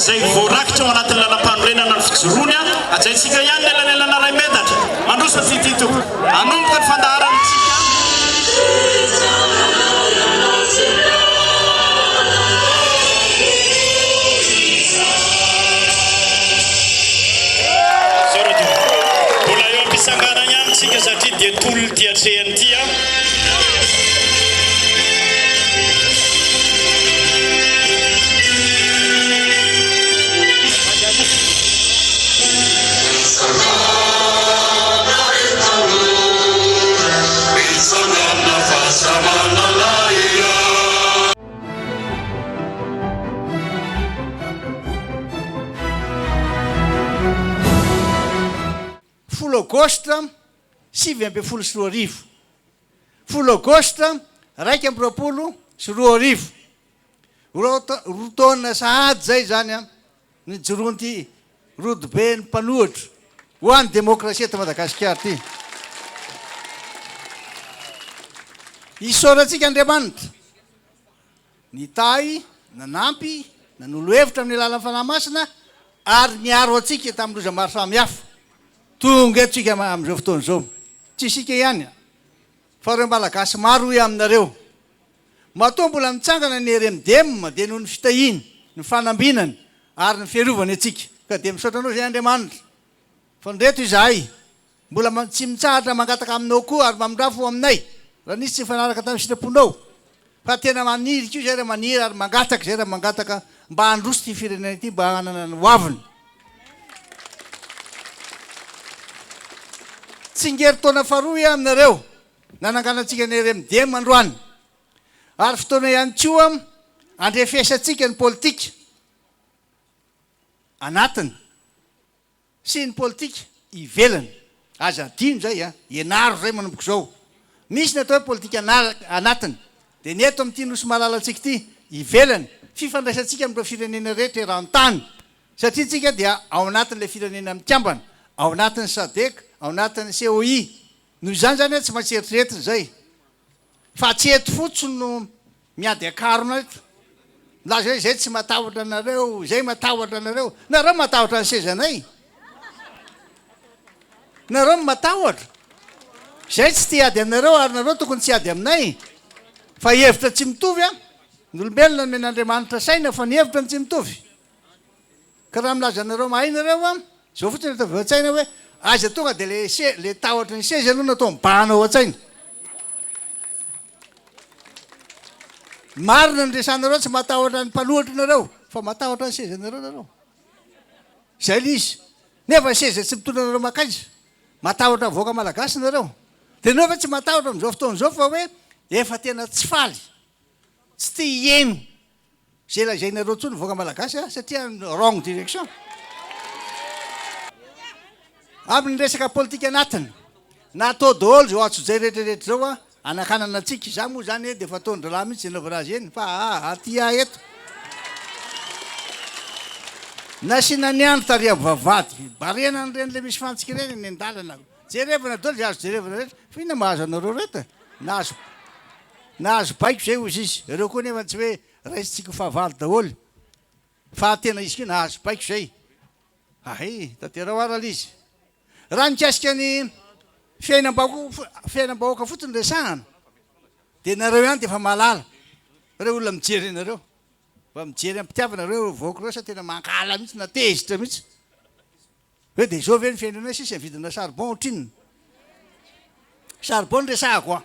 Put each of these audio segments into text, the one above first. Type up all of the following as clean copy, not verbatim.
Izay voarakitra ao anatin'ny lalampanorenana ny fijoroany, hajaintsika ihany ny elanelana iray metatra. Mandroso aty ity tompoko. Hanomboka ny fandaharana isika. Zao tompoko. Mbola eo am-pitsanganana ihany isika satria dia tolona ity atrehana ity. Folo aogositra 2019, folo aogositra 2021, roa taona sahady izay izany nijoroan'ity rodoben'ny mpanohitra ho an'ny demokrasia eto Madagasikara ity. Isaorantsika Andriamanitra nitahy, nanampy, nanolo hevitra amin'ny alalan'ny Fanahy Masina ary niaro antsika tamin'ny loza maro samihafa. Tonga eto isika amin'izao fotoana izao. Tsy isika ihany fa ireo Malagasy maro hoy aminareo. Matoa mbola mitsangana ny RMDM dia noho ny fitahiany, ny fanambinany ary ny fiarovany antsika. Ka dia misaotra anao izay Andriamanitra fa ndreto izahay Mbola tsy mitsahatra mangataka aminao koa ary mamindrà fo aminay raha nisy tsy nifanaraka tamin'ny sitraponao. Fa tena maniry koa izay raha maniry ary mangataka izay raha mangataka mba handroso ity firenena ity mba hanana ny hoaviny. Tsingerin-taona faharoa aho aminareo nananganantsika ny RMDM androany ary fotoana ihany koa handrefesantsika ny politika anatiny. Sy ny politika ivelany. Aza adino izay a! Ianaro izay manomboka izao. Misy ny atao hoe politika anatiny, dia ny eto amin'ity Nosy malalantsika ity, ivelany, fifandraisantsika amin'ireo firenena rehetra eran-tany, satria tsika dia ao anatin'ilay firenena mikambana, ao anatin'ny Sadec, ao anatin'ny COI. Noho izany izany a, tsy maintsy eritreretina izay. Fa tsy eto fotsiny no miady akarona eto. Milaza hoe izay tsy matahotra anareo, izay matahotra anareo. Nareo matahotra ny sezanay. Nareo no matahotra. Izay tsy tia hiady aminareo ary nareo tokony tsy hiady aminay. Fa hevitra tsy mitovy an. Ny olombelona nomen'Andriamanitra saina fa ny hevitra no tsy mitovy. Ka raha milaza anareo mahay nareo an, zao fotsiny ataovy ao an-tsaina hoe aza tonga de le se le tahotry ny seza aloha no atao mibahana ao an-tsaina. Marina ny resanareo tsy matahotra ny mpanohitra nareo fa matahotra ny sezanareo nareo. Zay le izy. Nefa seza tsy mitondra anareo makaiza. Matahotra vahoaka malagasy nareo. De nareo ve tsy matahotra amin'izao fotoana izao fa hoe efa tena tsy faly, tsy te hiheno Zay lazainareo tsony vahoaka malagasy a satria wrong direction. Amin'ny resaka politika anatiny, natao daholo izao antsojay rehetra rehetra izao a, anakanana antsika, izaho moa izany dia efa ataon-drahalahy mihitsy izay nanaovana azy eny fa aa aty aho eto. Nasiana ny andro tary amin'ny vavahady, barena an'ireny le misy fantsika ireny eny an-dalana, jerevana daholo izay azo jerevana rehetra, fa inona mahazo anareo ireto e? Nahazo Nahazo baiko izay hozy izy. Ireo koa nefa tsy hoe raisintsika ho fahavalo daholo fa tena izy koa nahazo baiko izay. Ahay, tanteraho ara ilay izy. Raha mikasika ny fiainam-bahoaka fiainam-bahoaka fotsiny resahana dia nareo ihany dia efa mahalala ireo olona mijery anareo. Mba mijery am-pitiavana ireo vahoaka ireo sa tena mankahala mihitsy na tezitra mihitsy. Hoe dia izao ve ny fiainanay sisa vidina charbon ohatrinona? Charbon no resahako an!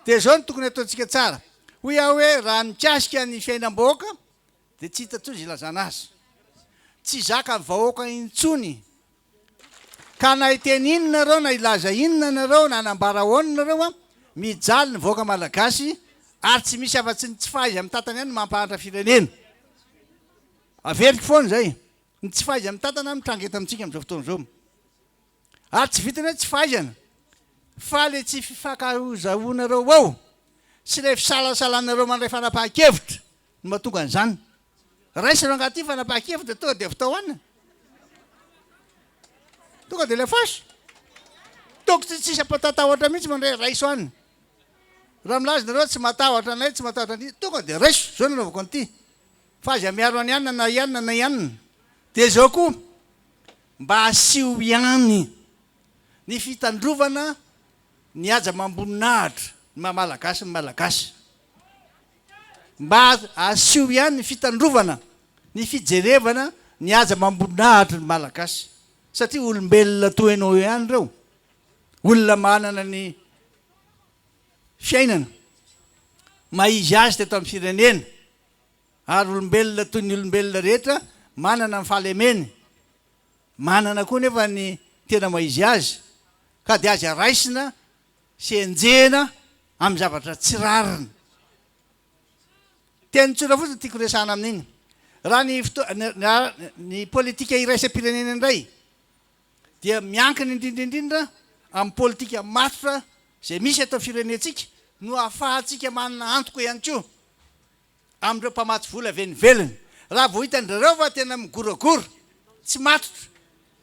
Dia izao no tokony ataontsika tsara. Hoy aho hoe raha mikasika ny fiainam-bahoaka dia tsy hita intsony izay ilazana azy. Tsy zakan'ny vahoaka intsony. Ka na hiteny inona nareo na hilaza inona nareo na hanambara ahoana nareo an, mijaly ny vahoaka malagasy ary tsy misy afa-tsy ny tsy fahaiza-mitantana ihany no mampahantra firenena. Averiko foana izay. Ny tsy fahaiza-mitantana mitranga eto amintsika amin'izao fotoana izao. Ary tsy vitan'ny hoe tsy fahaizana, fa ilay tsy fifankahazoanareo ao sy ilay fisalasalanareo mandray fanapahan-kevitra no mahatonga an'izany. Raisina angaha ity fanapahan-kevitra tonga dia avy tao an? Tonga dia alefaso. Tokony tsy tsisy ampatatahotra mihitsy mandray raiso any. Raha milaza nareo tsy matahotra anay, tsy matahotra an'ity, tonga dia raiso, izao no anaovako an'ity. Fa aza miaro an'i anona na i anona na i anona. Dia izao koa, mba asio ihany ny fitandrovana ny haja amam-boninahitra ny maha Malagasy ny Malagasy. Mba asio ihany ny fitandrovana ny fijerevana ny haja amam-boninahitry ny Malagasy. Satria olombelona toa ianao ihany ireo. Olona manana ny fiainana maha izy azy teto amin'ny firenena ary olombelona toy ny olombelona rehetra manana ny fahalemeny, manana koa nefa ny tena maha izy azy ka dia aza raisina sy enjehina amin'ny zavatra tsy rariny. Teny tsotra fotsiny tiako resahana amin'iny. Raha ny fotoa, ny politika iraisam-pirenena indray dia miankina indrindra indrindra amin'ny politika matotra izay misy eto amin'ny firenentsika no ahafahantsika manana antoka ihany koa amin'ireo mpamatsy vola avy any ivelany. Raha vao hitan-dry zareo fa tena migoragora, tsy matotra,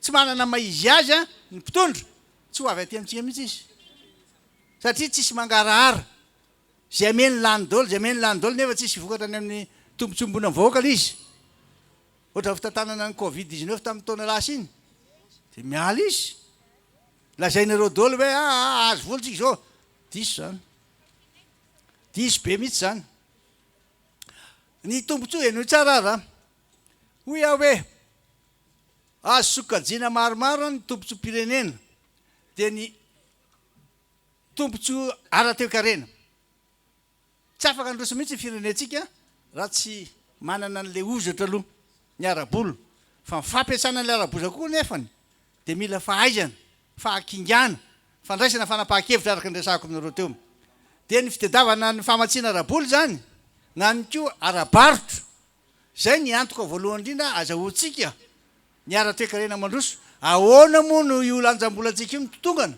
tsy manana maha izy azy ny mpitondra, tsy ho avy aty amintsika mihitsy izy satria tsisy mangarahara. Izay ameny lany daholo, izay ameny lany daholo nefa tsisy vokatra any amin'ny tombontsoam-bonan'ny vahoaka ilay izy. Ohatra fitantanana ny covid 19 tamin'ny taona lasa iny dia miala izy. Lazainareo daholo hoe aa azo vola tsika izao. Diso izany. Diso be mihitsy izany. Ny tombontsoa henoy tsara ary an. Hoy aho hoe azo sokajiana maromaro ny tombontsoam-pirenena dia ny tombontsoa ara-toekarena. Tsy afaka handroso mihitsy ny firenentsika raha tsy manana an'ilay hozatra aloha, ny ara-bola. Fa ny fampiasana an'ilay ara-bola koa nefany dia mila fahaizana, fahakingana, fandraisana fanapahan-kevitra araka ny resahako aminareo teo. Dia ny fitadiavana ny famatsiana ara-bola izany na ny koa ara-barotra. Izay ny antoka voalohany indrindra azahoantsika ny ara-toekarena mandroso. Ahoana moa no io lanjam-bolantsika io no totongana?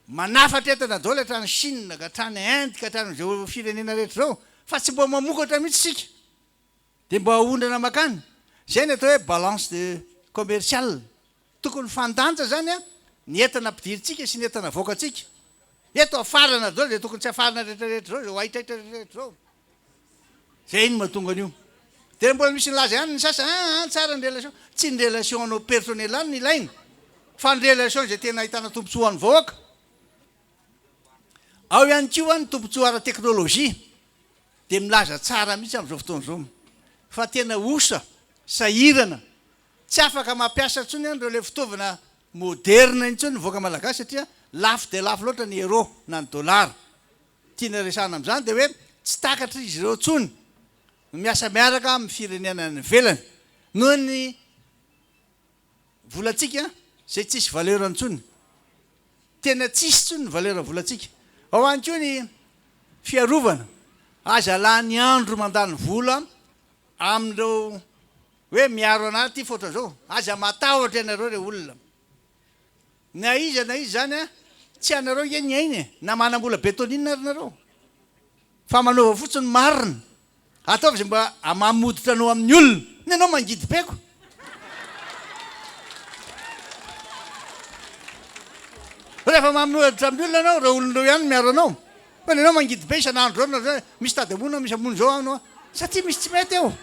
Manafatra entana daholo hatrany Chine ka hatrany Inde ka hatrany amin'izao firenena rehetra izao fa tsy mba mamokatra mihitsy isika. Dia mba aondrana makany. Izay ny atao hoe balance de commerciale. Tokony hifandanja izany ny entana ampidirintsika sy ny entana avoakantsika. Eto afarana daholo izay tokony tsy afarana rehetra rehetra izao, izao haitraitra rehetra rehetra izao. Zay no mahatonga an'io. Dia mbola misy nilaza ihany ny sasany, ah ah tsara ny relation. Tsy ny relation anao personnel any no ilaina, fa ny relation izay tena ahitana tombontsoa ho an'ny vahoaka. Ao ihany koa ny tombontsoa ara-teknolojia. Dia milaza tsara mihitsy amin'izao fotoana izao fa tena osa, sahirana, tsy afaka mampiasa intsony an'ireo ilay fitaovana moderina intsony ny vahoaka malagasy satria lafo dia lafo loatra ny euro na ny dollar. Tiana resahana amin'izany dia hoe tsy takatr'izy ireo intsony ny miasa miaraka amin'ny firenena any ivelany noho ny volantsika izay tsisy valeur intsony. Tena tsisy intsony ny valeur volantsika. Ao ihany koa ny fiarovana. Aza lany andro mandany vola amin'ireo hoe miaro anah ity fa ohatran'izao. Aza matahotra ianareo re olona. Na iza na iza izany an, tsy anareo ange ny aina e, na manam-bola be toa n'inona ary nareo. Fa manaova fotsiny ny marina. Ataovy izay mba hamamy hoditra anao amin'ny olona. Ny anao mangidy be ko. Rehefa mamy hoditra amin'ny olona ianao, ireo olona ireo ihany no miaro anao. Fa ny anao mangidy be isan'andro izao, nareo misy tady hamono aho, misy hamono izao aho, satria misy tsy mety eo.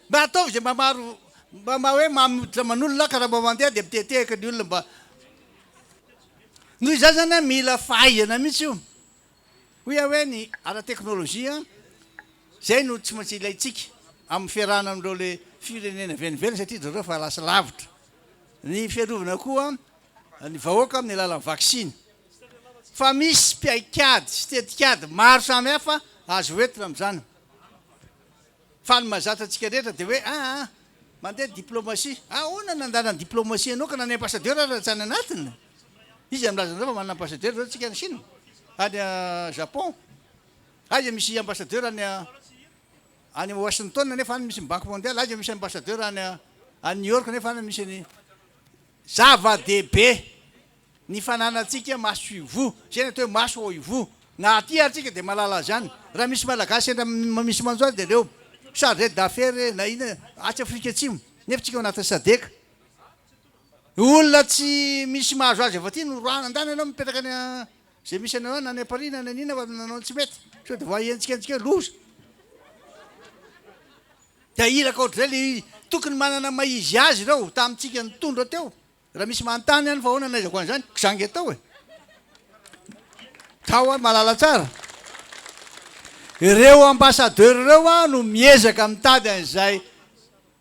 Mba ataovy izay mba maro mba mba hoe mamy hoditra aman'olona ka raha mba mandeha dia mitetehaka ny olona mba Noho izany zany an mila fahaizana mihitsy io. Hoy aho hoe ny ara-teknolojia izay no tsy maintsy ilaintsika amin'ny fiarahana amin'ireo le firenena avy any ivelany satria zareo efa lasa lavitra. Ny fiarovana koa ny vahoaka amin'ny alalan'ny vaksiny. Fa misy paikady sy tetikady maro samihafa azo entina amin'izany. Fa ny mahazatra antsika rehetra dia hoe aa mandeha ny diplomatie. Ahoana no nandana ny diplomatie anao ka na ny ambassadeur ara tsy any anatiny? Iza milaza anareo fa manana ambassadeur zao tsika any Chine? Any Japon? Aiza misy ambassadeur any any Washington nefa any misy ny banque mondiale? Aiza misy ambassadeur any any New York nefa any misy ny Zava-dehibe ny fananantsika maso ivoho, izay ny atao hoe maso ao ivoho. Na aty ary tsika dia mahalala an'izany. Raha misy Malagasy sendra misy manjo azy dia aleo chargé d'affaires na inona atsy Afrika Atsimo, nefa tsika ao anatin'ny Sadec. Olona tsy misy mahazo azy avy aty no roahana andany ianao mipetraka any izay misy anao any na any Paris na any an'inona fa nanao ny tsy mety. Sao dia voahenjikenjika eo, loza. Dia iraka ohatr'izay le izy. Tokony manana maha izy azy ireo tamintsika nitondra teo. Raha misy manontany any fa ahoana nahaizako an'izany, kizangy atao e. Tao aho mahalala tsara. Ireo ambassadeur ireo no miezaka mitady an'izay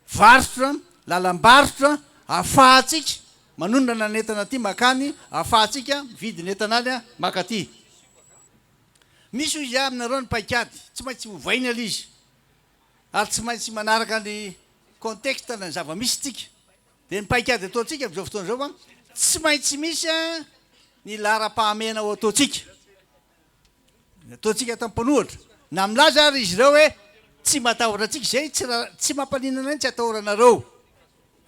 varotra, lalam-barotra ahafahantsika manondrana ny entana aty makany, ahafahantsika mividy ny entana any maka aty. Misy hoy izy aminareo ny paikady, tsy maintsy ovaina ilay izy ary tsy maintsy manaraka ny contexte na ny zava-misy tsika. Dia ny paikady ataontsika amin'izao fotoana izao an, tsy maintsy misy ny laharam-pahamehana ho ataontsika. Ny ataontsika ato amin'ny mpanohitra. Na milaza ary izy ireo hoe tsy matahotra antsika izay, tsy tsy mampaninona anay ny tsy atahoranareo.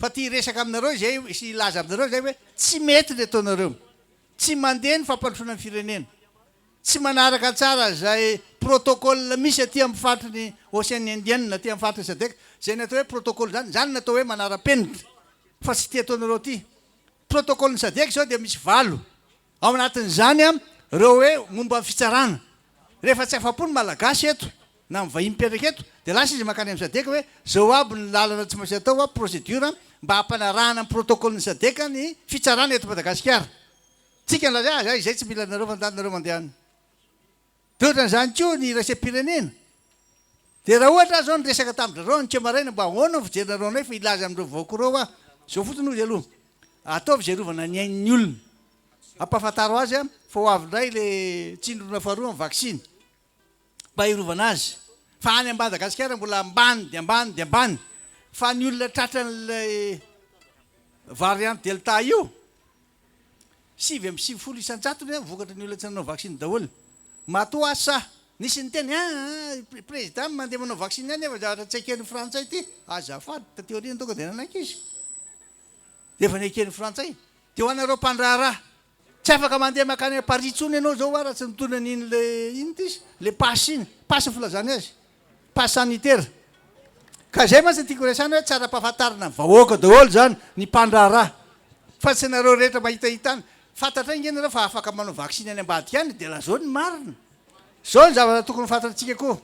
Fa te hiresaka aminareo izay sy hilaza aminareo izay hoe tsy mety ny ataonareo. Tsy mandeha ny fampandrosoana ny firenena. Tsy manaraka tsara izay protocole misy aty amin'ny faritry ny Ocean Indian, aty amin'ny faritry ny Sadec, izay ny atao hoe protocole izany, izany no atao hoe manara-penitra, fa tsy ity ataonareo ity. Protocole-n'ny Sadec izao dia misy valo, ao anatin'izany ireo hoe momba ny fitsarana. Rehefa tsy afa-po ny Malagasy eto, na ny vahiny mipetraka eto, dia lasa izy mankany amin'ny Sadec hoe izao aby ny lalana tsy maintsy atao, procédure, mba hampanarahana ny protocole-n'ny Sadec ny fitsarana eto Madagasikara. Tsika nilaza hoe aza izay tsy mila anareo fa ndany nareo mandeha any. Dia ohatran'izany koa ny iraisam-pirenena. Dia raha ohatra aho izao niresaka tamin-dry zareo anio maraina mba ahoana ny fijerinareo anay fa hilaza amin'ireo vahoaka ireo aho. Izao fotsiny hozy aloha, ataovy izay hiarovana ny ain'ny olona. Ampahafantaro azy fa ho avy indray ilay tsindrona faharoa amin'ny vaksiny. Mba hiarovana azy. Fa any Madagasikara mbola ambany dia ambany dia ambany. Fa ny olona tratran'ilay variante delta io, 99 isan-jatony vokatry ny olona tsy nanao vaksiny daholo. Matoa asa nisy niteny aa président mandeha manao vaksiny ihany nefa zavatra tsy eken'ny frantsay ity. Azafady, taty aoriana tonga dia nanaiky izy. Dia efa neken'ny frantsay. Dia ho anareo mpandraharaha, tsy afaka mandeha mankany Paris intsony ianao izao hoa raha tsy mitondra an'iny le inona ity izy? Le pass iny, pass ny filazany azy. Pass sanitaire. Ka izay mantsy no tiako resahina hoe tsara ampahafantarina ny vahoaka daholo izany, ny mpandraharaha. Fa tsy nareo rehetra mahitahita any. Fantatray ange nareo fa afaka manao vaksiny any ambadika any dia lazao ny marina. Izao ny zavatra tokony ho fantatsika koa.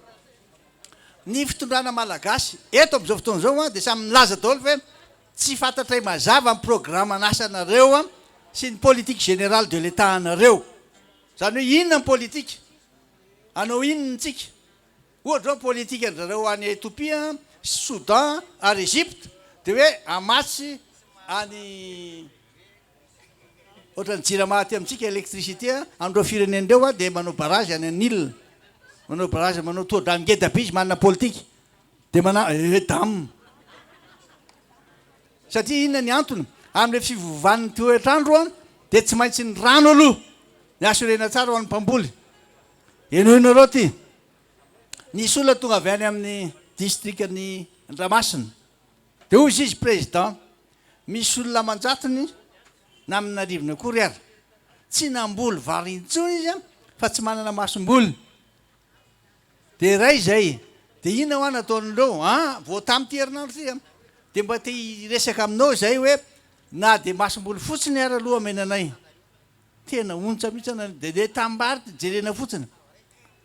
Ny fitondrana malagasy eto amin'izao fotoana izao dia samy milaza daholo fa hoe tsy fantatray mazava ny programan'asanareo sy ny politique générale de l'Etat anareo. Izany hoe inona ny politique? Hanao inona tsika? Ohatra zao ny politikan-dry zareo any Etopia sy Soudan ary Egypte dia hoe hamatsy any ohatran'ny jirama aty amintsika électricité amin'ireo firenena ireo dia manao barrage any Nil, manao barrage manao tohadrano ngeda be izy manana politika dia mana eh dam satria inona ny antony amin'ilay fivovan'ny toetr'andro dia tsy maintsy ny rano aloha ny assurena tsara ho an'ny mpamboly. Henoinareo ity. Nisy olona tonga avy any amin'ny distrikan'i Andramasina. Dia hoy izy, Président, misy olona aman-jatony na amin'arivony akory ary, tsy namboly vary intsony izy fa tsy manana masomboly. Dia iray izay. Dia inona hoa nataon'ireo? An, vao tamin'ity herinandro ity an. Dia mba te hiresaka aminao izay hoe na dia masomboly fotsiny ary aloha omena anay. Tena ontsa mihitsy an, dia le tanimbary jerena fotsiny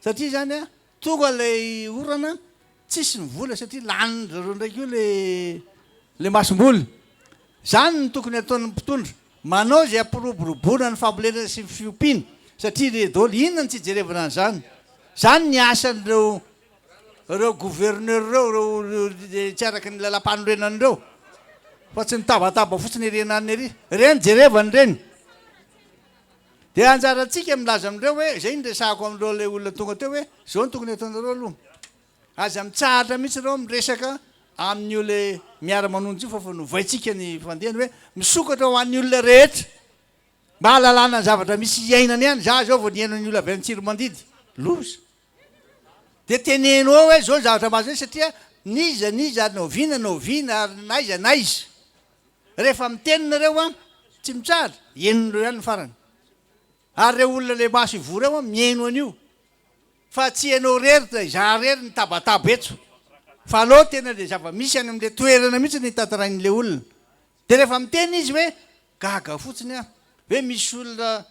satria zany an tonga ilay orana tsisy ny vola satria lanin zareo ndray koa le le masomboly. Zany no tokony ataon'ny mpitondra, manao izay hampiroboroboana ny fambolena sy ny fiompiana satria re daholo, inona no tsy hijerevana an'izany? Zany ny asan'ireo ireo gouverneur ireo, ireo tsy araka ny lalam-panorenana ireo fa tsy mitabataba fotsiny ery ananona ery. Ireny jerevana ireny. Dia anjarantsika milaza amin'ireo hoe, izay no resahako amin'ireo ilay olona tonga teo hoe, izao no tokony ataonareo aloha. Aza mitsahatra mihitsy ireo miresaka amin'io ilay miara-manonja io fa efa novaintsika ny fandehany hoe misokatra ho an'ny olona rehetra. Mba hahalalana ny zavatra misy iainana ihany. Za izao vao nihaino ny olona avy any Tsiromandidy. Loza. Dia teneno eo hoe zao ny zavatra mahazo anay satria n'iza n'iza ary na oviana na oviana ary n'aiza n'aiza. Rehefa miteny nareo an, tsy mitsahatra, henonareo ihany ny farany. Ary ireo olona le maso ivoho ireo an, mihaino an'io. Fa tsy ianao irery na izaho irery nitabataba eto. Fa aleo tena le zava-misy any amin'le toerana mihitsy no hitantarain'le olona. Dia rehefa miteny izy hoe gaga fotsiny aho, hoe misy olona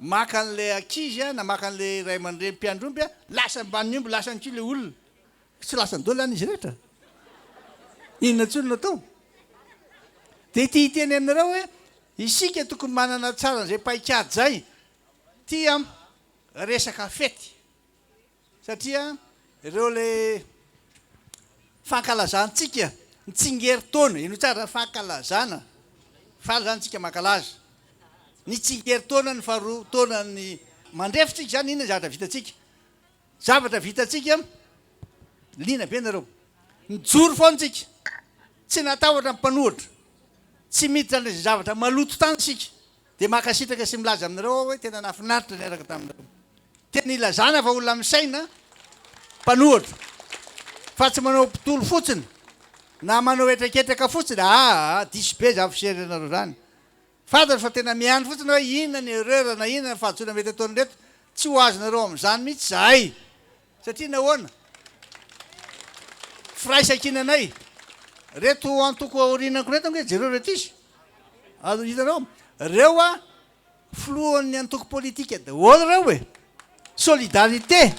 Maka an'ilay ankizy na maka an'ilay ray aman-dreny mpiandry omby, lasa ambanin'ny omby, lasany koa ilay olona. Tsy lasany daholo izany izy rehetra? Inona intsony no atao? Dia ity hiteny aminareo hoe isika tokony manana tsara an'izay paikady izay. Ity an, resaka fety. Satria ireo le fankalazantsika ny tsingerin-taona, henoy tsara, fankalazana, faly zany tsika mankalaza ny tsingerin-taona ny faharoa taonan'ny mandrefy tsika zany, inona ny zavatra vitantsika? Zavatra vitantsika, liana be nareo, nijoro foana tsika, tsy natahotra ny mpanohitra, tsy miditra an'izay zavatra maloto tany isika. Dia mankasitraka sy milaza aminareo aho hoe tena nahafinaritra niaraka taminareo. Tena ilazana fa olona misaina, mpanohitra, fa tsy manao mpitory fotsiny, na manao hetraketraka fotsiny, aa diso be izany fiseranareo izany. Fantatro fa tena miandry fotsiny hoe inona ny erreur na inona ny fahadisoana mety ataon'ireto, tsy ho azonareo amin'izany mihitsy izahay. Satria nahoana? Firaisankinanay. Reto antoko aorianako reto ange jereo reto izy. Azo hitanao? Reo a filohan'ny antoko politika daholo reo e. Solidarité.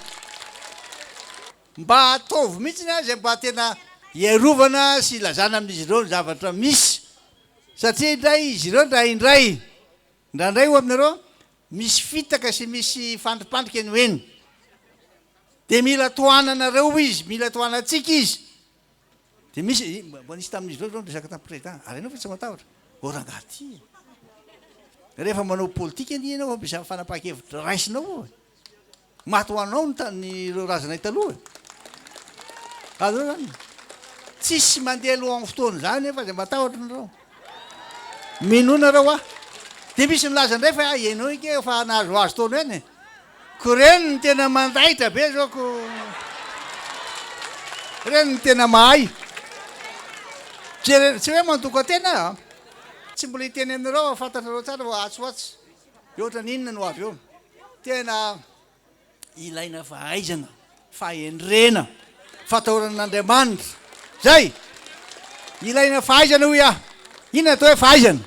Mba ataovy mihitsy ny azy mba tena hiarovana sy hilazana amin'izy ireo ny zavatra misy. Satria indray izy ireo indraindray, indraindray hoy aminareo, Misy fitaka sy misy fandripandrika eny ho eny. Dia mila tohananareo izy, mila tohanantsika izy. Dia misy, mba nisy tamin'izy ireo izao niresaka tamin'ny président, ary ianao ve tsy matahotra? Ô rangahy ity e! Rehefa manao politika anie ianao fa misy fanapahan-kevitra raisinao eo e! Maty ho anao ny tany ireo razanay taloha e! Azonao zany? Tsisy mandeha aloha amin'ny fotoana izany nefa aza matahotra nareo. Minoa nareo aho. Dia misy milaza indray fa ianao ike efa nahazoazo taona eny e. Ko reny no tena mandaitra be zao ko. Reny no tena mahay. Jerena, tsy hoe mandoka tena aho an. Tsy mbola hiteny aminareo fa fantatrareo tsara fa atsy ho atsy. Dia ohatran'ny inona no avy eo? Tena ilaina fahaizana, fahendrena, fatahorana an'Andriamanitra. Zay! Ilaina fahaizana hoy aho. Inona atao hoe fahaizana?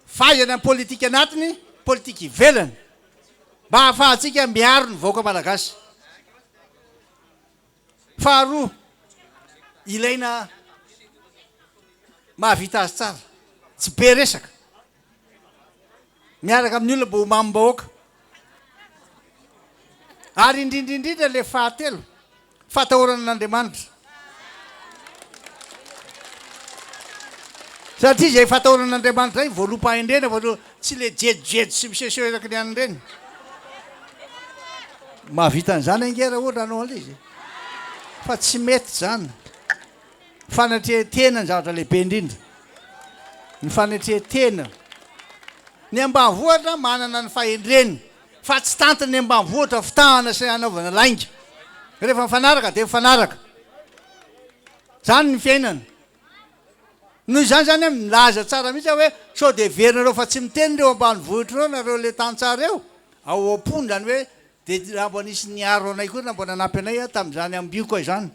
Fahaizana ny politika anatiny, politika ivelany. Mba hahafahantsika miaro ny vahoaka malagasy. Faharoa, ilaina mahavita azy tsara, tsy be resaka. Miaraka amin'ny olona mba ho mamim-bahoaka. Ary indrindra indrindra ilay fahatelo, fatahorana an'Andriamanitra. Satria izay fatahorana an'Andriamanitra izay voaloham-pahendrena fa tsy ilay jejojejo sy misehoseho eraky ny anona ireny. Mahavita an'izany ange raha ohatra hanao an'ilay izy e. Fa tsy mety izany. Fanetren-tena ny zavatra lehibe indrindra. Ny fanetren-tena. Ny ambanivohitra manana ny fahendreny fa tsy tantiny ny ambanivohitra fitahana sy hanaovana lainga. Rehefa mifanaraka dia mifanaraka. Izany ny fiainana. Noho izany izany aho milaza tsara mihitsy aho hoe sao dia heverinareo fa tsy miteny ireo ambanivohitra ireo nareo ilay tantsaha ireo. Ao am-pony izany hoe Dia raha mba nisy niaro anay koa na mba nanampy anay aho tamin'izany ambioka izany.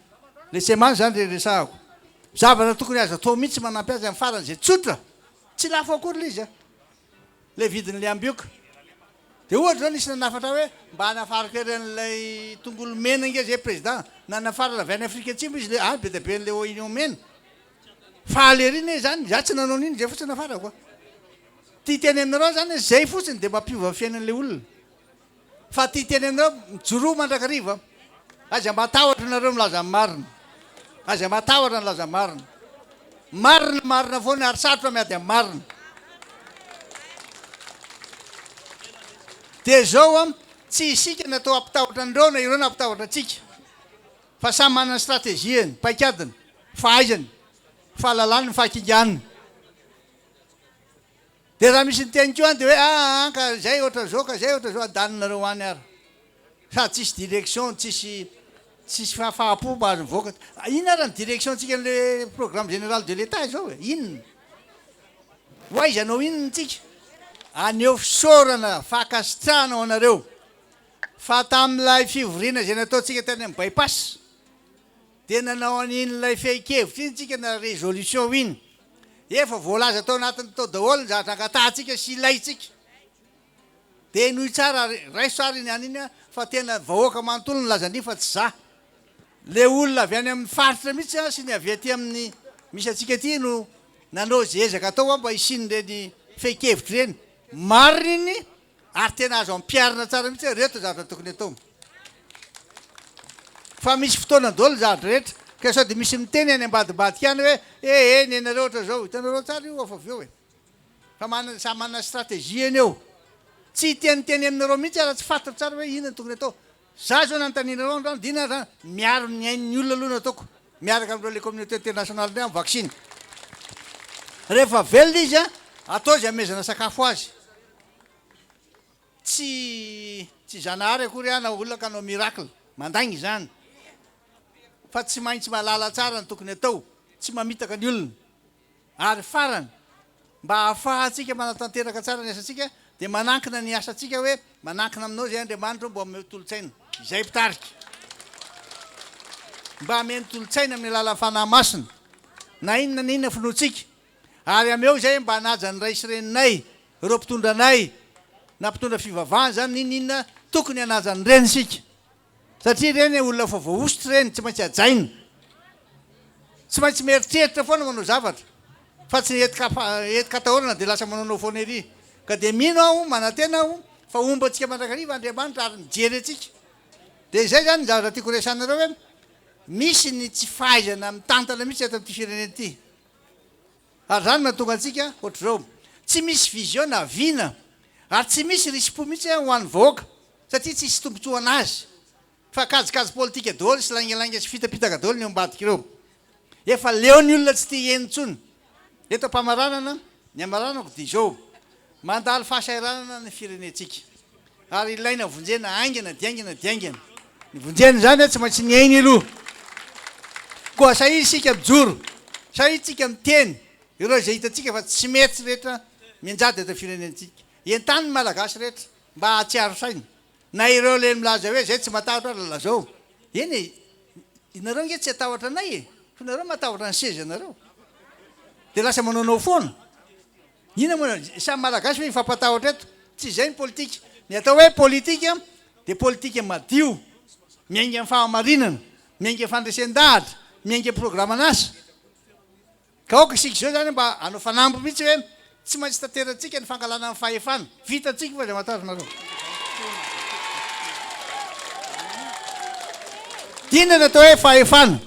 Le semana izany re resahako. Zavatra tokony azo atao mihitsy manampy azy amin'ny farany izay tsotra. Tsy lafo akory ilay izy a. Ilay vidin'ilay ambioka. Dia ohatra izao nisy nanafatra hoe mba hanafarako ery an'ilay tongolo mena ange izay président. Nanafarana avy any Afrika Atsimo izy ilay any be dia be an'ilay oignon mena. Faly ery anie izany, izaho tsy nanao an'iny, izay fotsiny nafarako a. Ty hiteny aminareo aho izany hoe izay fotsiny dia mampiova ny fiainan'ilay olona. Fa ty hiteny aminareo, mijoroa mandrakariva, aiza matahotra nareo milaza ny marina, aiza matahotra milaza marina, marina marina foana ary sarotra miady amin'ny marina. Dia izao an, tsy isika natao hampitahotra an'ireo na ireo nampitahotra antsika, fa samy manana ny stratégie-ny, paikadiny, fahaizany, fahalalany, ny fahakingany. Dia raha misy niteny koa any dia hoe aa ka izay ohatran'izao ka izay ohatran'izao adaninareo any ary. Sady tsisy direction, tsisy tsisy fahafaham-po mba azo mivoaka. Inona ary ny direction-tsika an'ilay programme général de l'Etat izao e? Inona? Ho aiza hanao inona tsika? Haneho fisaorana, fankasitrahana ho anareo fa tamin'ilay fivoriana izay nataontsika tany amin'ny By-pass, Dia nanao an'iny ilay fehin-kevitra iny tsika na résolution iny. Efa voalaza tao anatiny tao daholo ny zavatra angatahantsika sy ilaintsika. Dia henoy tsara ary raiso tsara iny any iny fa tena vahoaka manontolo nilaza an'iny fa tsy za. Le olona avy any amin'ny faritra mihitsy sy ny avy aty amin'ny. misy antsika ity no nanao izay ezaka atao mba hisian'ireny fehin-kevitra ireny. Marina iny ary tena azo ampiharina tsara mihitsy hoe ireto ny zavatra tokony atao. Fa misy fotoana daholo ny zavatra rehetra ka sao dia misy miteny any ambadimbadika any hoe eh eh nenareo ohatran'izao, hitanareo tsara io fa avy eo e. Fa manana, samy manana stratégie-ny eo. Tsy hiteniteny aminareo mihitsy aho raha tsy fantatro tsara hoe inona no tokony atao. Za zao nanontanianareo androany dia inona zany? Miaro ny ain'ny olona aloha no ataoko miaraka amin'ireo le communauté internationale ireo amin'ny vaksiny. Rehefa velona izy an, atao izay hamehezana sakafo azy. Tsy tsy Zanahary akory aho na olona ka hanao miracle. Mandainga izany. Fa tsy maintsy mahalala tsara ny tokony atao, tsy mamitaka ny olona. Ary farany, mba hahafahantsika manatanteraka tsara ny asantsika, dia manankina ny asantsika hoe, Manankina aminao izay Andriamanitra ô, mba omeo tolo-tsaina. Izay mpitarika. Mba ameno tolo-tsaina amin'ny alalan'ny Fanahy Masina, na inona na inona finoantsika. Ary ameo izay mba hanaja ny ray sy reninay, ireo mpitondra anay, na mpitondra fivavahana izany, na inona inona, tokony hanaja an'ireny isika. Satria ireny olona efa voahosotra ireny, tsy maintsy hajaina. Tsy maintsy mieritreritra foana manao zavatra, fa tsy entin-katahorana dia lasa manaonao foana ery. Ka dia mino aho, manantena aho, fa homba antsika mandrakariva Andriamanitra ary mijery antsika. Dia izay izany ny zavatra tiako resahanareo hoe, misy ny tsy fahaizana mitantana mihitsy eto amin'ity firenena ity. Ary izany no mahatonga antsika ohatr'izao. Tsy misy vision na vina, ary tsy misy risi-po mihitsy ho an'ny vahoaka. Satria tsisy tombotsoa anazy fa kajikajy politika daholo sy laingalainga sy fitapitaka daholo ny eo ambadika ireo. Efa leo ny olona tsy te hihaino intsony. Eto am-pamaranana, ny amaranako dia izao, mandalo fahasahiranana ny firenentsika ary ilaina vonjena haingana dia haingana dia haingana. Ny vonjena izany tsy maintsy ny ainy aloha. Koa sahia isika mijoro, sahia isika miteny ireo izay hitantsika fa tsy mety rehetra mianjady eto firenentsika. Entano ny Malagasy rehetra. Mba hahatsiaro saina. Na ireo le milaza hoe zay tsy matahotra ary lazao. Eny e, nareo nge tsy hatahotra anay e, fa nareo matahotra ny sezanareo. De lasa manaonao foana. Inona moa, samy malagasy ve hifampatahotra eto? Tsy izay ny politika. Ny atao hoe politika dia politika madio, miainga amin'ny fahamarinana, miainga amin'ny fandresen-dahatra, miainga amin'ny programan'asa. Ka aoka isika izao izany mba hanao fanamby mihitsy hoe tsy maintsy tanteratsika ny fangalana ny fahefana. Vitantsika io fa aza matahotra nareo. Inona ny atao hoe fahefana?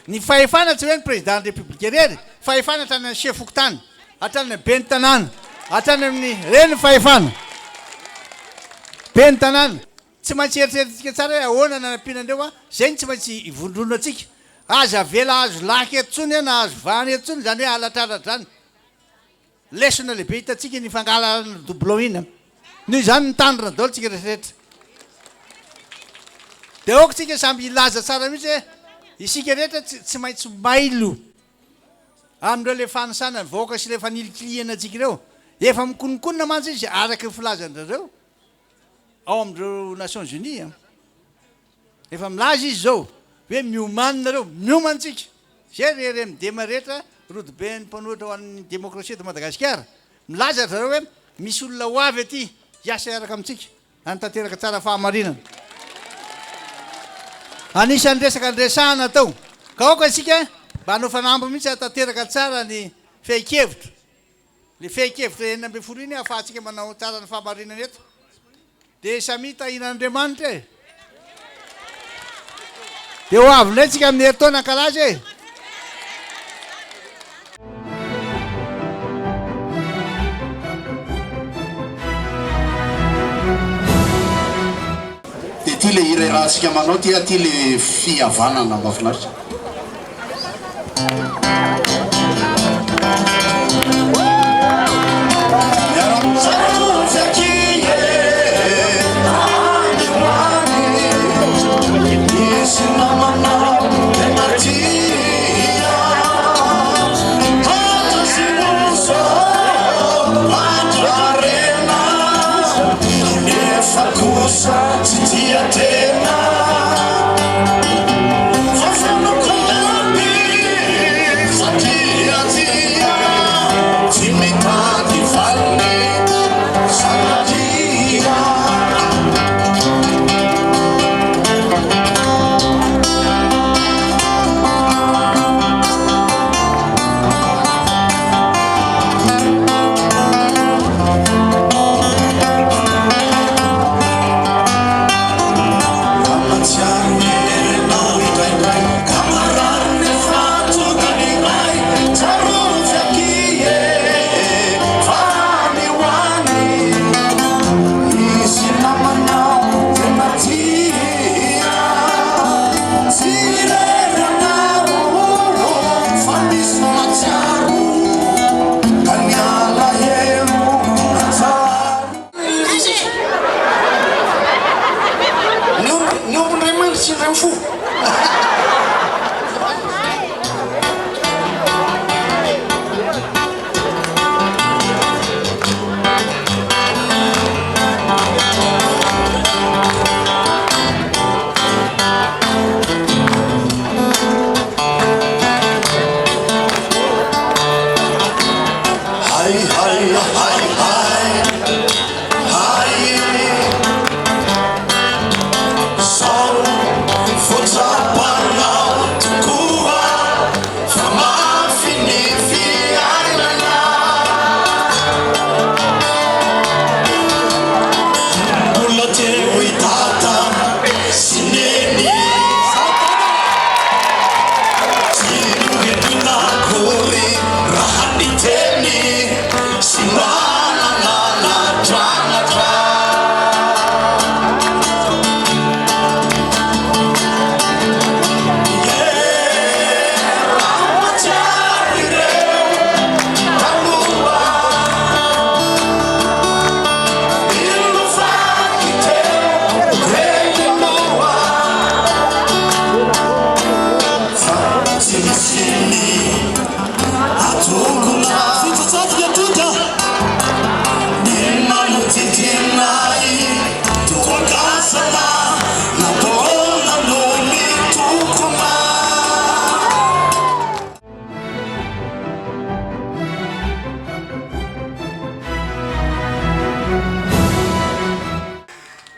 Ny fahefana tsy hoe ny président ny république irery, fahefana hatrany amin'ny chef fokontany, hatrany amin'ny ben'ny tanàna, hatrany amin'ny, ireny ny fahefana. Ben'ny tanàna. Tsy maintsy eritreretintsika tsara hoe ahoana ny hanampiana an'ireo an, izay no tsy maintsy ivondronantsika. Aza avela hahazo laka eto intsony an, na hahazo vahana eto intsony izany hoe halatralatra izany. Lesona lehibe hitantsika iny fangalarana doublon iny an. Noho izany mitandrina daholo tsika rehetrarehetra. Dia aoka tsika samby hilaza tsara mihitsy hoe isika rehetra tsy tsy maintsy mailo amin'ireo le fanisana ny vahoaka sy le fanilikilihana antsika ireo. Efa mikononkonona mantsy izy araka ny filazan-dry zareo. ao amin'ireo Nations Unies an! Efa milaza izy izao hoe miomàna nareo, miomana tsika! Izay ry RMDM rehetra, rodoben'ny mpanohitra ho an'ny demokrasia eto Madagasikara, milaza ry zareo hoe misy olona ho avy aty hiasa hiaraka amintsika hanatanteraka tsara fahamarinana. Anisan'ny resaka niresahana tao. Ka aoka isika mba hanao fanamby mihitsy hahatanteraka tsara ny fehin-kevitra. Le fehin-kevitra 16 iny ahafahantsika manao tsara ny fahamarinana eto. Dia samia tahian'Andriamanitra e! Dia ho avy indray tsika amin'ny herintaona hankalaza e! Dia ity le hira iarahantsika manao ity aty le fihavanana mahafinaritra.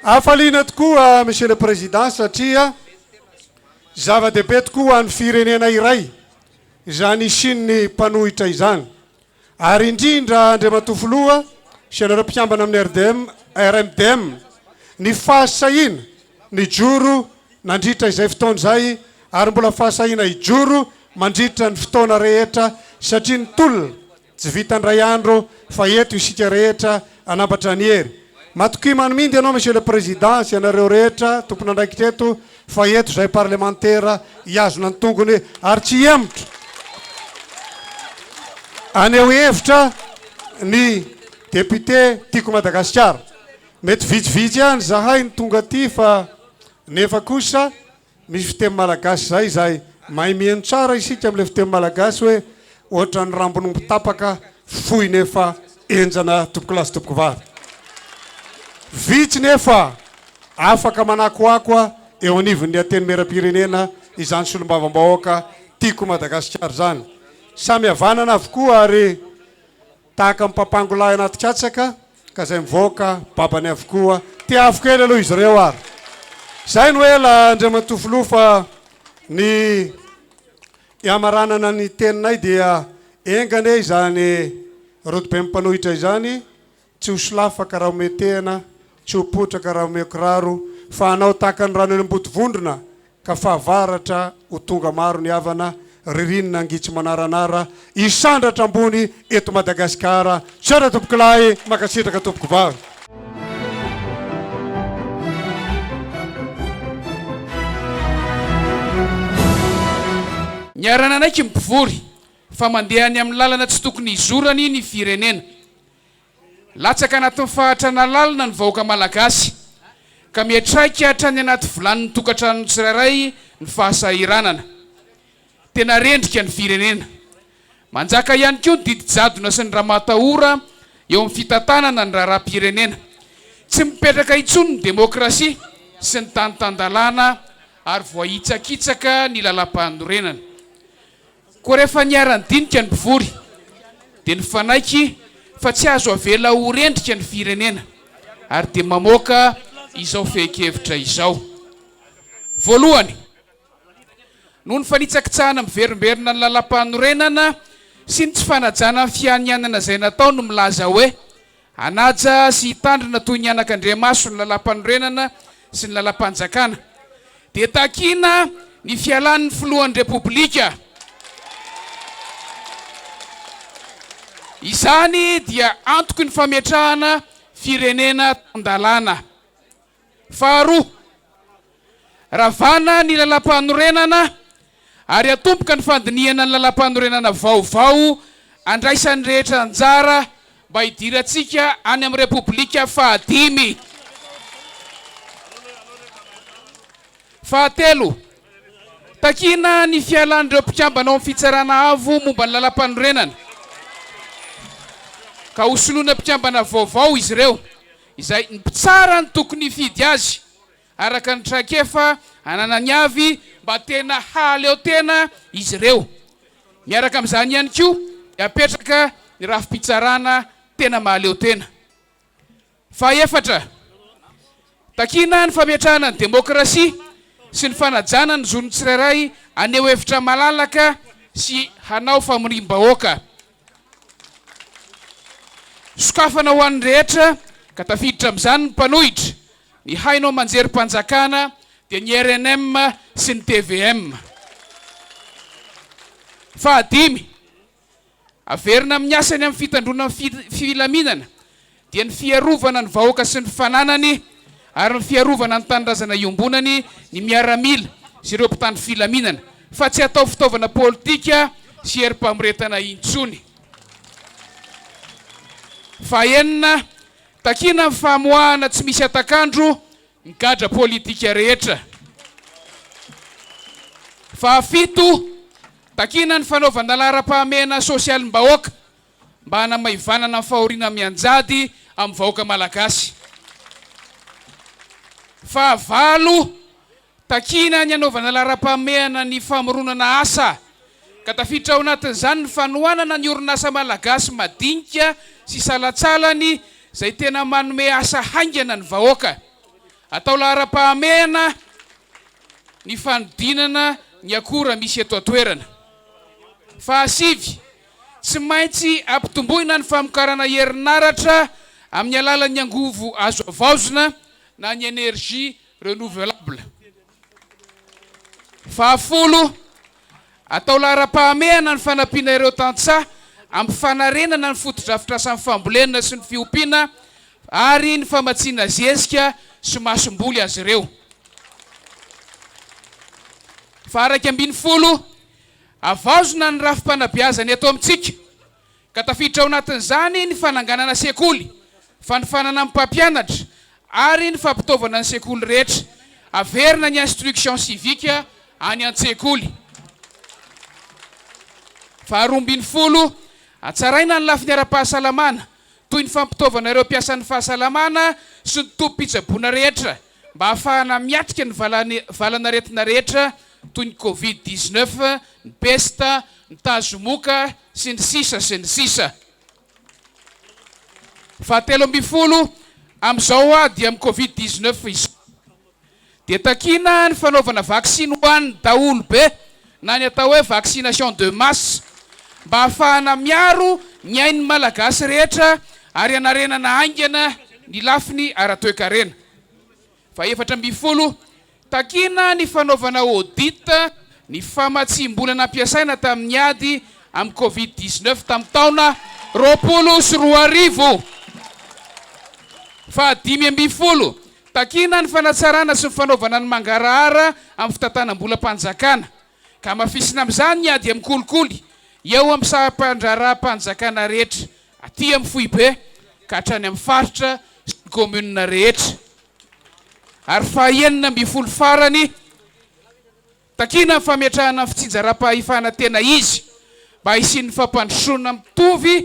Hafaliana tokoa Monsieur le Président satria zava-dehibe tokoa ho an'ny firenena iray izany hisian'ny mpanohitra izany. Ary indrindra Andriamatoa Filoha sy ianareo mpikambana amin'ny RDM, RMDM, ny fahasahiana nijoro nandritra izay fotoana izay ary mbola fahasahiana hijoro mandritra ny fotoana rehetra satria ny tolona tsy vita indray andro fa eto isika rehetra hanambatra ny hery. Matokia manomidy ianao Monsieur le Président sy ianareo rehetra tompon'andraikitra eto fa eto izahay parlemantera hihazona ny tongony ary tsy hihemotra haneho hevitra ny député Tiako Madagasikara. Mety vitsivitsy ihany izahay no tonga aty fa nefa kosa misy fiteny malagasy izay izay mahay mihaino tsara isika amin'ilay fiteny malagasy hoe ohatran'ny rambon'omby tapaka fohy nefa henjana tompokolahy sy tompokovavy. Vitsy nefa afaka manakoako eo anivon'ny Antenimierampirenena izany solombavambahoaka Tiako Madagasikara izany. Samy havanana avokoa ary tahaka ny papango lahy anaty katsaka ka izay mivoaka babany avokoa. Tiavo kely aloha izy ireo ary. Izay no ela Andriamatoa Filoha fa ny hamaranana ny teninay dia enga anie izany rodoben'ny mpanohitra izany Tsy ho solafaka raha omen-tehina, tsy ho potraka raha omen-kiraro, fa hanao tahaka ny rano eny am-bodivondrona, ka fahavaratra ho tonga maro ny havana, ririnina angitsy manaranara, hisandratra ambony eto Madagasikara. Misaotra tompokolahy, mankasitraka tompokovavy. Niara-nanaiky ny mpivory fa mandeha any amin'ny lalana tsy tokony hizorany ny firenena. Latsaka anatin'ny fahantrana lalina ny vahoaka malagasy, ka miantraika hatrany anaty vilanin'ny tokantranon'ny tsirairay ny fahasahiranana. Tena rendrika ny firenena. Manjaka ihany koa ny didy jadona sy ny ramatahora eo amin'ny fitantanana ny raharaham-pirenena. Tsy mipetraka intsony ny demokrasia sy ny tany tan-dalàna ary voahitsakitsaka ny lalàmpanorenana. Koa rehefa niara-nidinika ny mpivory dia nifanaiky fa tsy azo avela ho rendrika ny firenena ary dia mamoaka izao fehin-kevitra izao. Voalohany, noho ny fanitsakitsahana miverimberina ny lalàmpanorenana sy ny tsy fanajana ny fianianana izay natao no milaza hoe Hanaja sy hitandrina toy ny anakandriamaso ny lalàmpanorenana sy ny lalàmpanjakana. Dia takiana ny fialan'ny filohan'ny Repoblika. Izany dia antoky ny fametrahana firenena tan-dalàna. Faharoa, ravana ny lalàmpanorenana ary atomboka ny fandinihana ny lalàmpanorenana vaovao andraisan'ny rehetra anjara mba hidirantsika any amin'ny Repoblika fahadimy. Fahatelo, takiana ny fialan'ireo mpikambana ao amin'ny Fitsarana Avo momba ny lalàmpanorenana ka hosoloina mpikambana vaovao izy ireo. izay ny mpitsara no tokony hifidy azy araka ny traikefa ananany avy mba tena hahaleo tena izy ireo. Miaraka amin'izany ihany koa dia apetraka ny rafi-pitsarana tena mahaleo tena. Fahaefatra, takiana ny fametrahana ny demokrasia sy ny fanajana ny zon'ny tsirairay haneho hevitra malalaka sy hanao famoriam-bahoaka. Sokafana ho an'ny rehetra ka tafiditra amin'izany ny mpanohitra, ny haino aman-jerim-panjakana dia ny rnm sy ny tvm. Fahadimy, Averina amin'ny asany amin'ny fitandroana ny filaminana dia ny fiarovana ny vahoaka sy ny fananany ary ny fiarovana ny tanindrazana iombonany ny miaramila sy ireo mpitandro filaminana fa tsy atao fitaovana politika sy herim-pamoretana intsony. Fahenina, takiana ny famoahana tsy misy hatak'andro ny gadra politika rehetra. Fahafito, takiana ny fanaovana laharam-pahamehana sosialim-bahoaka mba hanamaivanana ny fahoriana mianjady amin'ny vahoaka malagasy. Fahavalo, takiana ny hanaovana laharam-pahamehana ny famoronana asa, ka tafiditra ao anatin'izany ny fanohanana ny orinasa malagasy madinika sy salantsalany izay tena manome asa haingana ny vahoaka. Atao laharam-pahamehana ny fanodinana ny akora misy eto an-toerana. Fahasivy, Tsy maintsy ampitomboina ny famokarana herinaratra amin'ny alalan'ny angovo azo havaozina na ny énergie renouvelable. Fahafolo, atao laharam-pahamehana ny fanampiana ireo tantsaha amin'ny fanarenana ny fotodrafitrasan'ny fambolena sy ny fiompiana ary ny famatsiana zezika sy masomboly azy ireo. Faha-11, Havaozina ny rafi-panabeazana eto amintsika, ka tafiditra ao anatin'izany ny fananganana sekoly, fanofanana ny mpampianatra ary ny fampitaovana ny sekoly rehetra. Averina ny instruction civique any an-tsekoly. Faharoa ambin'ny folo, hatsaraina ny lafiny ara-pahasalamana, toy ny fampitaovana ireo mpiasan'ny fahasalamana sy ny tobim-pitsaboana rehetra mba hahafahana miatrika ny valanaretina rehetra toy ny covid 19, ny pesta, ny tazomoka, sy ny sisa sy ny sisa. Fahatelo ambin'ny folo, amin'izao ady amin'ny covid 19 izao dia takiana ny fanaovana vaksiny ho an'ny daholobe na ny atao hoe vaccination de masse mba hahafahana miaro ny ain'ny Malagasy rehetra ary hanarenana haingana ny lafiny ara-toekarena. Fahefatra ambin'ny folo, takiana ny fanaovana audit ny famatsiam-bola nampiasaina tamin'ny ady amin'ny covid 19 tamin'ny taona 2020. Fahadimy ambin'ny folo, takiana ny fanatsarana sy ny fanaovana ny mangarahara amin'ny fitantanam-bolam-panjakana, ka hamafisina amin'izany ny ady amin'ny kolikoly eo amin'ny sampan-draharaham-panjakana rehetra, aty amin'ny foibe ka hatrany amin'ny faritra sy ny kaominina rehetra. Ary faha-enina ambin'ny folo farany, takiana ny fametrahana ny fitsinjaram-pahefana tena izy mba hisian'ny fampandrosoana mitovy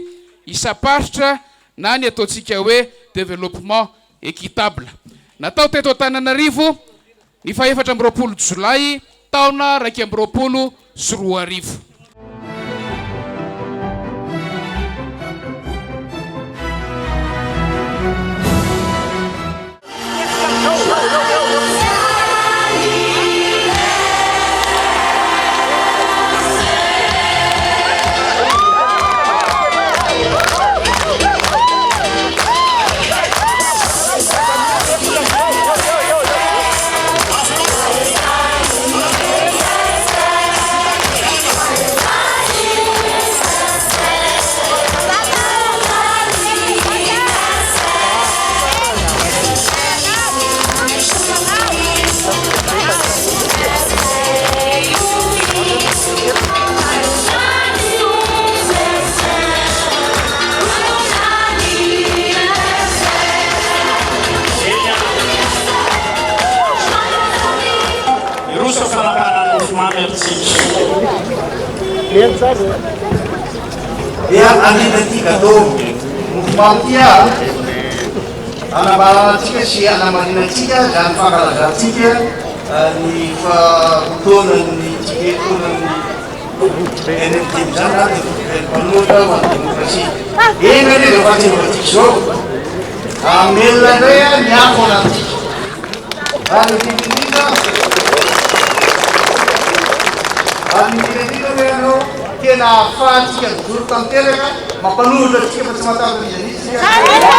isam-paritra na ny ataontsika hoe développement équitable. Natao teto Antananarivo ny faha-24 jolay taona 2021. Miroso amin'ny fanapahana ny mofomamy ary tsika. Dia hanindry ity gateau mofomamy ity aho hanambarana antsika sy hanamarinantsika izany fankalazantsika ny faha-roa taonan'ny tsingerin-taonan'ny. NMDM izany na dia mpanohitra ho an'ny demokrasia. Enga anie izao fahatsiarovantsika izao hamelona indray ny afo anatintsika. Ary indrindra indrindra, ary indrindra indrindra hoe ianao tena ahafahantsika mijoro tanteraka mampanohitra antsika fa tsy matahotra an'iza n'iza isika.